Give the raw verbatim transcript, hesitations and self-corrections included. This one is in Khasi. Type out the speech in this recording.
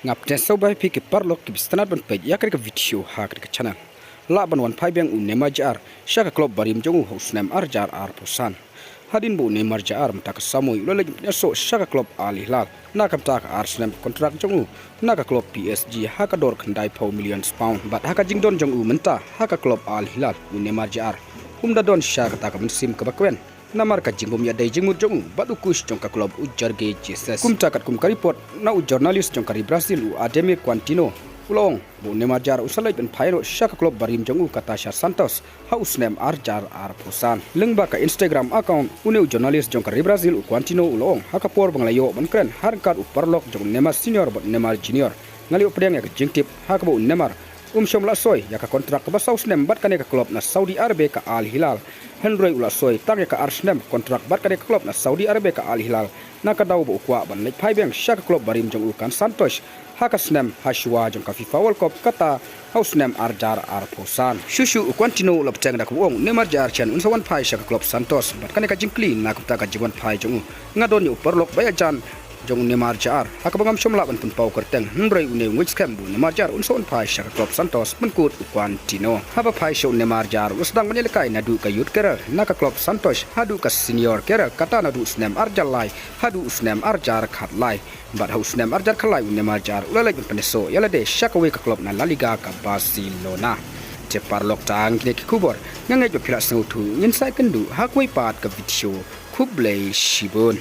Nga pdiang sngewbha ïa phi ki paralok kiba sngewtynnat ban peit ïa kane ka video ha kane ka channel. Lah ban wan phai biang u Neymar Jr sha ka klub barim jong u ha u snem ar hajar arphew san. Hadien ba u Neymar Jr mynta ka samoi u la leit pynïasoh sha ka klub Al Hilal na ka bynta ka ar snem kontrak jong u na ka klub P S G ha ka dor khyndaiphew million pound, bad ha ka jingdon jong u mynta ha ka klub Al Hilal, u Neymar Jr um da don sha kata ka mynsiem kaba kmen namar ka jingbym ïadei jingmut jong u bad u coach jong ka klub, u Jorge Jesus. Kumta katkum ka report na u journalist jong ka ri Brazil, u Ademir Quintino, u la ong ba u Neymar Jr un sa leit ban phai noh sha ka klub barim jong u, kata sha Santos, ha u snem ar hajar arphew san. Lyngba ka Instagram account, une u journalist jong ka ri Brazil, u Quintino, u la ong, ha ka por ba nga la ïoh ban kren ha ryngkat u paralok jong u Neymar Senior bad Neymar Junior, nga la ïoh pdiang ïa ka jingtip ha kaba u Neymar um shym la soi ïa ka kontrak kaba saw snem bad kane ka klub na Saudi Arabia, ka Al Hilal. Hynrei u la soi tang ïa ka ar snem kontrak bad kane ka klub na Saudi Arabia, ka Al Hilal, na ka daw ba u kwah ban leit phai biang sha ka klub barim jong u, kan Santos, ha ka snem ha shuwa jong ka FIFA World Cup, kata ha u snem ar hajar arphew san. Shuh shuh u Quintino u la bteng da kaba ong u Neymar Jr shen un sa wan phai sha ka klub Santos, bad kane ka jingkylli na ka bynta ka jingwan phai jong u, nga don ïa u paralok ba ïajan jong u Neymar Jr ha kaba ngam shym lah ban pynpaw kyrteng, hynrei une u ngeit skhem ba u Neymar Jr un sa wan phai sha ka klub Santos, pynkut u Quintino. Haba phai sha u Neymar Jr u la sdang ban ïalehkai naduh ka youth career na ka klub Santos haduh ka senior career, kata naduh u snem ar hajar lai haduh u snem ar hajar khatlai. Bad ha u snem ar hajar khatlai u Neymar Jr u la leit ban pynïasoh ïa lade sha kawei ka klub na La Liga, ka Barcelona. Te paralok, tang kine ki khubor, nga ngeit ba phi la sngewthuh. Ngin sa ïakynduh ha kawei pat ka video. Khublei shibun.